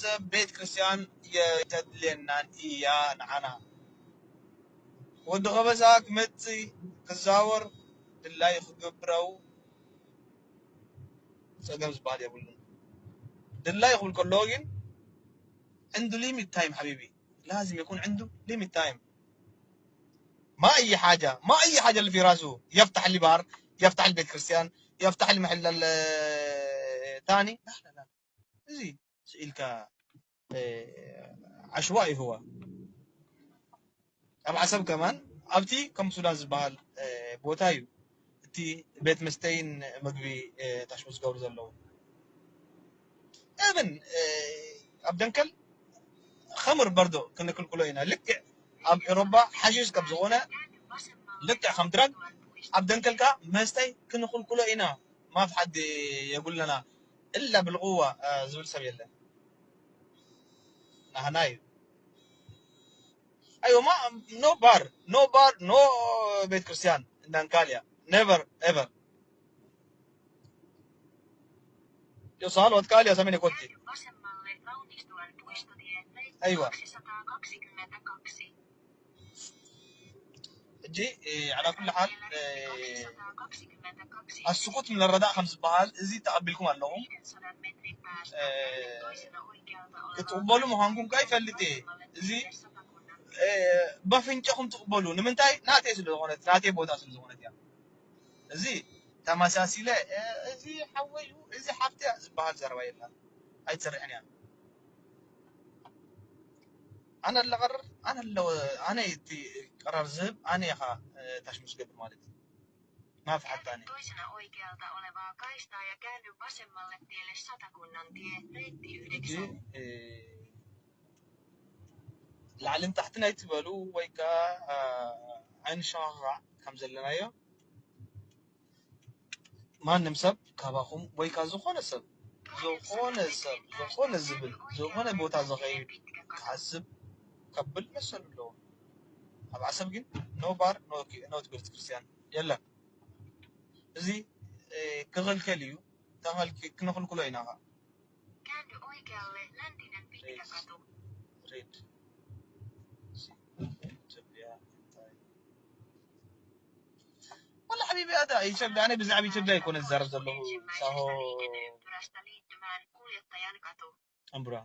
ሰብ ቤት ክርስቲያን የተድልየናን እያ ንዓና። ወዲ ከበሳ ክመጽእ ክዛወር ድላይ ክገብረው ጸገም ዝበሃል የብሉን። ድላይ ክብል ከለዎ ግን عنده limit time حبيبي، لازم يكون عنده limit time. ما أي حاجة، ما أي حاجة اللي في راسه، يفتح لي بار، يفتح البيت كريستيان، يفتح لي محل ال- تاني. لا، لا، لا. زي سئلك، آه، عشوائي هو. ኣብ ዓሰብ ከማን ኣብቲ ከም ሱዳን ዝበሃል፣ እ፣ ቦታ እዩ እቲ ቤት መስተይን ምግቢ፣ እ፣ ታሽሙ ዝገብሩ ዘለዉ። እብን፣ እ፣ ኣብ ደንከል ኸምር በርዶ ክንክልክሎ ኢና። ልክዕ ኣብ ኤሮባ ሓሺሽ ከም ዝኾነ፣ ልክዕ ከም ድራግ ኣብ ደንከል ከኣ መስተይ ክንክልክሎ ኢና። ማፍ ሓዲ የጉለና እላ ብልቕዋ፣ እ፣ ዝብል ሰብ የለን። ናህና እዩ። ኣይወ ማ፣ no bar, no bar, no ቤት ክርስቲያን እንዳንካልያ፣ never ever። Jos haluat kaalia, sä menet kotiin. Aivan. ሕጂ፣ እ፣ ዓላ ኩሉ ሓል፣ እ፣ ኣስኩት ንረዳእ ከም ዝበሃል እዚ ተቐቢልኩም ኣለኹም። እ፣ ክትቕበሉ ምዃንኩም ከኣ ይፈልጥ እየ። እዚ፣ እ፣ በፍንጨኹም ትቕበሉ። ንምንታይ? ናተይ ስለ ዝኾነት፣ ናተይ ቦታ ስለ ዝኾነት እያ። እዚ ተመሳሲለ፣ እ፣ እዚ ሓወይ እዩ፣ እዚ ሓፍቲ እያ ዝበሃል ዘረባ የለን። ኣይትሰርሕን እያ። ኣነ ለቐርር፣ ኣነ ለ-፣ ኣነ እቲ ቀራር ዝህብ፣ ኣነ እየ ኸዓ፣ እ፣ ታሽሙ ዝገብር ማለት እዩ። ማፍ ሓታኒ። Toisena oikealta olevaa kaistaa ja käänny vasemmalle tielle Satakunnan tie, reitti ሕጂ፣ yhdeksän. እ፣ ላዕልን ታሕትን ኣይትበሉ፣ ወይ ከኣ፣ እ፣ ዓይኒ ሸኻኽራ ከም ዘለናዮ፣ ማንም ሰብ ካባኹም ወይ ከኣ ዝኾነ ሰብ፣ ዝኾነ ሰብ፣ ዝኾነ ዝብል፣ ዝኾነ ቦታ ዝኸይድ ክሓስብ ከብል መሰሉ ኣለዎ። ኣብ ዓሰብ ግን no bar, no ቤት ክርስቲያን የለን። እዚ፣ እ፣ ክኽልከል እዩ። ተኸልኪ-፣ ክንኽልክሎ ኢና ኸዓ። Käänny oikealle, Läntinen pitkä katu. ሬድ። ኢትዮጵያ እንታይ? ወላ ሓቢቢ፣ ኣታ ኢትዮጵያ፣ ኣነ ብዛዕባ ኢትዮጵያ ኣይኮነ ዝዛረብ ዘለኹ። ሳሆ። Pyrästä liittymään, Kuljettajan katu. ኣምቡራ።